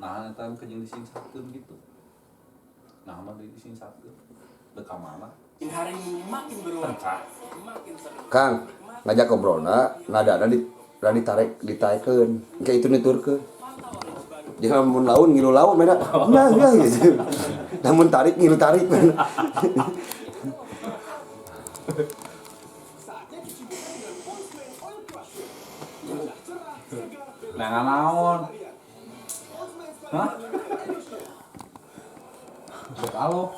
Nah, eta kenyang disingsakeun gitu. Nah, mah disingsakeun. Dek ka mana? Hari makin berwarna, makin seru. Kang, ngajak ngobrolna, nadana di dan ditarik ditaikeun. Kayak itu nuturkeun. Jangan mun laun ngilu laun mena. Nah, nah gitu. Namun tarik ngilu tarik. Nah, naon? Hah? Dek alo.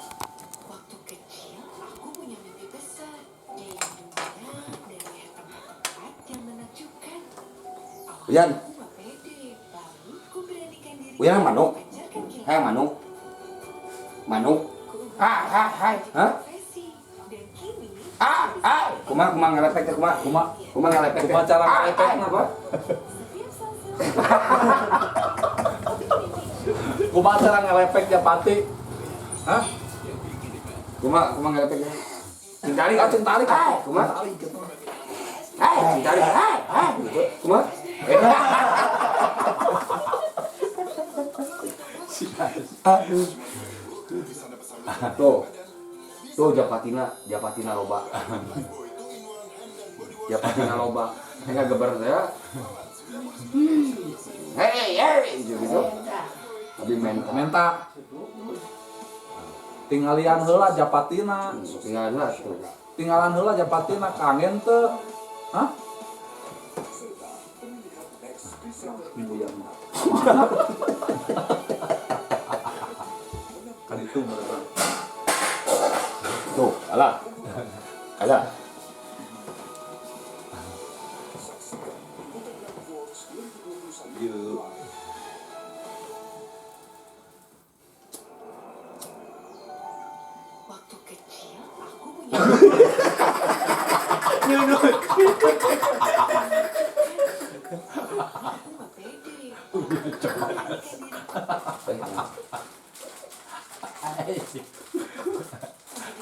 Waktu kecil, aku punya mimpi besar. Jaya dunia dan lihat tempat-tempat yang menakjubkan. Awalnya Uyan. aku nggak pede, lalu ku beranikan diri Uyan manuk. pancarkan kilat. Hai manuk. Manuk. Ku ubah Ah, ah, hai. Hah? profesi. Dan kini, Ah, ah. Kumaha kumaha ngalepek teh kumaha? Kumaha? Kumaha ngalepek teh? Kumaha cara Ah, ngalepekna? ah, kumaha? setiap Selasa, Kumaha cara ngelepek Japati? Hah? Kumaha kumaha ngalepek teh? Cing tarik, Ah, cing tarik. Ah, kumaha? Tarik gitu. Ah, cing tarik. Ah, ah, gitu. Kumaha? Aduh. Tuh. Tuh Japatina, Japatina loba. Japatina loba. Enggak geber saya. Hei, hei, gitu gitu. Abi menta. Menta. Tinggalian heula Japatina. Tinggal lah tuh. Tinggalan heula Japatina kangen teu? Hah? Minggu yang kan itu mereka. Tuh, alah. Alah. Ieu. waktu kecil, aku punya aku nggak pede. Lalu ku beranikan diri menjadi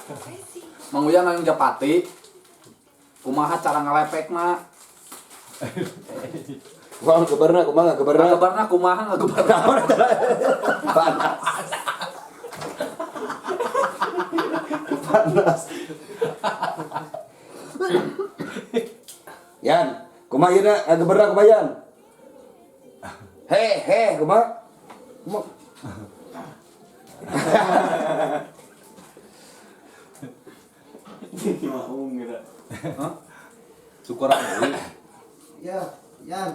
profesi. Mang Uyan nang Japati. Kumaha cara ngalepekna? Kumaha geberna, kumaha geberna. Ngagebarna kumaha ngagebarna? Panas. Panas. Yan, kumaha ieu na ngageberna kumaha Yan? He, he, kumaha? Kumaha? Hah? Syukuran deui. Ya, Yan.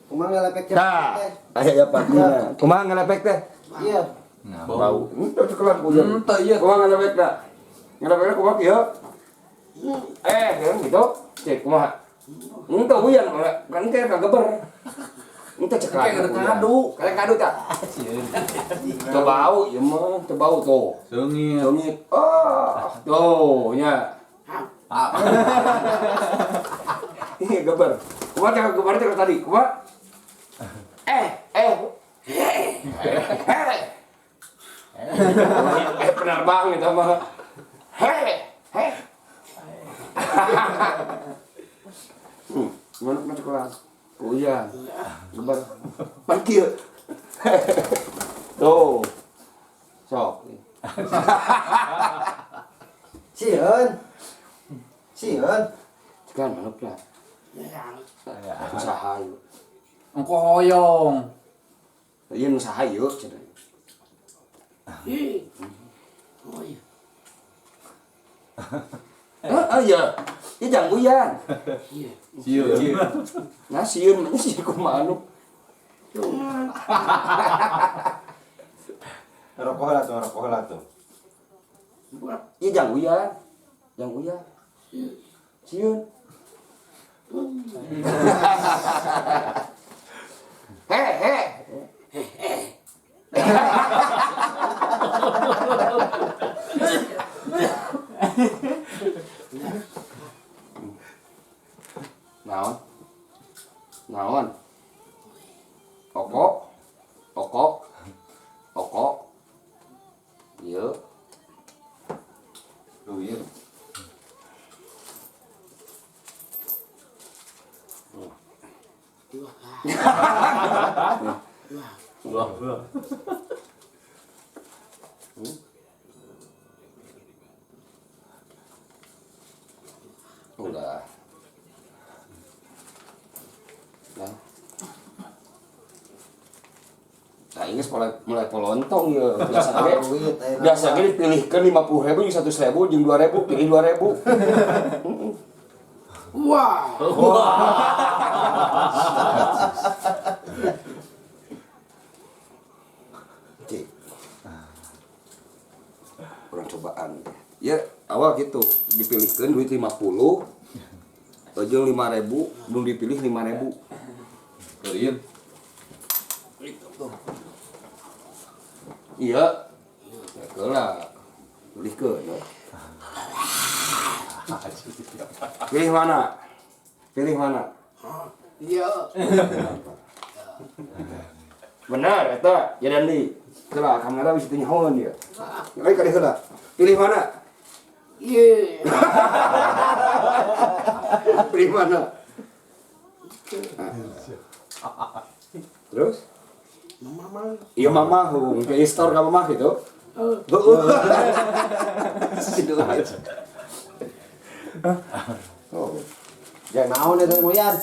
Kumaha ngalepek Tah, teh? aya Japatina. Kumaha ngalepek teh? Iya. Bau. Henteu cekelan ku Yan. Henteu ieu. Kumaha ngalepek teh? Ngalepekna kumaha kieu? Eh, kan gitu. Cek kumaha? Henteu Uyan, kan kayak kageber. Henteu cekelan. Kayak gede ngadu. Kayak ngadu tah. Teu bau ieu mah, teu bau tuh. Seungit. Seungit. Oh, tuh nya. Ah. Iya geber. Kumaha cara geber teh tadi? Kumaha? Eh, eh. Eh. Eh, penerbang itu mah. He, he. Mana pernah sekolah? Oh iya, geber. Pan kieu. Tuh. Sok. Sieun. Sieun. Sekarang mana pernah? Usaha yuk. Engko hoyong. Iya usaha yuk. Cenah. Heeh iya. Ieu jang Uyan. Sieun. Nah sieun mah sieun kumaha anu. Rokok lah tuh, rokok lah tuh. Ieu jang Uyan. Jang Uyan. Sieun. He he. Naon? Naon? Oko? Oko? Oko? Ieu. Tuh, iya. Ulah, ulah. Ulah. Nah. Nah, ini mulai polontong ya. Biasa ge. Biasa ge dipilihkeun 50.000 jeung 100.000 jeung 2.000, pilih 2.000. Wah. Cik. Kurang cobaan. Ya, awal gitu, dipilihkeun duit 50. Jeung 5.000, belum dipilih 5.000. Beriin. Iya. Ya keula. Pilihkeun. Pilih mana? Pilih mana? Iya. Benar eta, ya Dandi. Heula kamera bisa teu nyahoan ieu. Lain kali heula. Pilih mana? Iya. Pilih mana? Terus? Mama. Iya mama hung, ke store ka mama gitu. Heeh. Oh. Jangan naon eta Mang Uyan.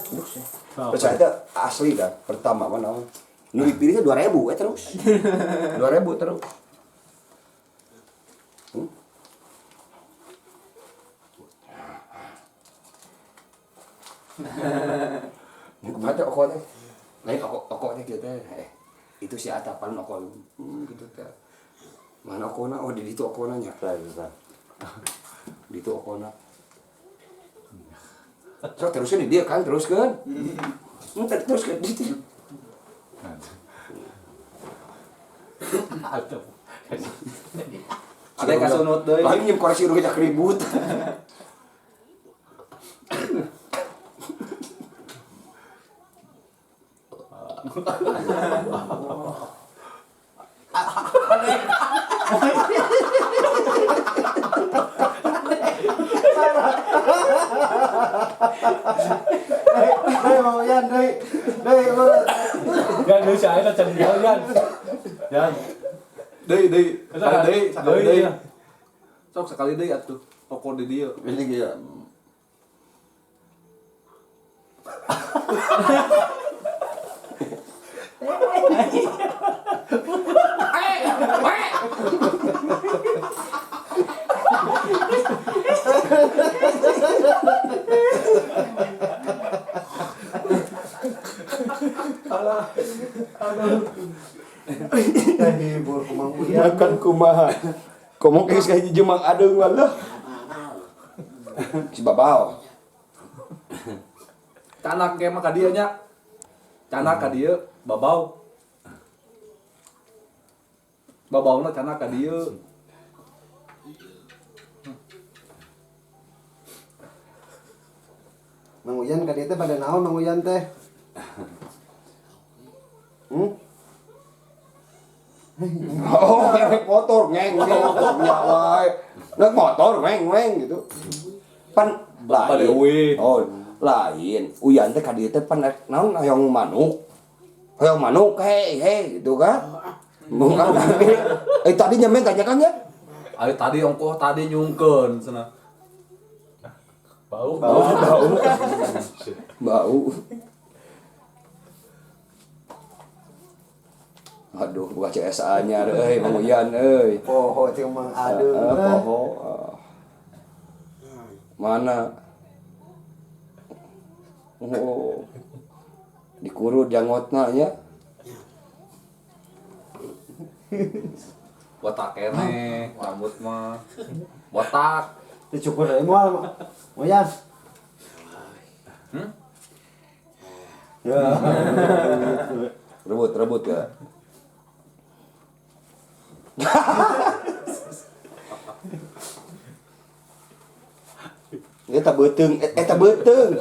Terus eta asli dah, pertama mah naon. Nu dipilihnya 2000 terus. 2000 terus. Kumaha teh oko teh? Lain oko oko teh kieu teh. Itu si atapan oko gitu teh. Mana okona? Oh, di ditu okona nya. Di ditu okona. So teruskan di dia kan, teruskan. Teruskan di ditu. Ada yang kasunut deui. Lain nyium koreksi urang jak ribut. Deui Mang Uyan deui. Deui urang. Yan, deui si Aina can dieu Yan. Yan. Deui, deui. Sekali deui, sekali Deui, deui. ya. Sok sekali deui atuh. Pokok di dieu. Ini gitu. Hibur ku Mang Uyan. Makan kumaha. Komo geus ka hiji Mang Adeung walah. Si babal. Canak ge mah ka dieu nya. Canak ka dieu, babau. Babauna canak ka dieu. Mang Uyan ka dieu teh pada naon Mang Uyan teh? Oh, naik motor ngeng ngeng wae. Naik motor ngeng ngeng gitu. Pan lain. Oh, lain. Uyan teh ka dieu teh pan naon hoyong manuk. Hoyong manuk hei hei gitu kan. Bukan. Tadi nyemen tanya kan ya? Ayo tadi ongkoh tadi nyungkeun cenah. Bau. Bau bau. Bau. Aduh, buka CSA-nya euy, Mang Uyan euy. Poho cing Mang Adeung. Poho. Mana? Oh. Dikurut jangotna nya. Botak keneh, rambut mah. Botak. Dicukur deui moal Mang Uyan. Ya. Rebut, rebut ya. Eta beuteung, eta beuteung.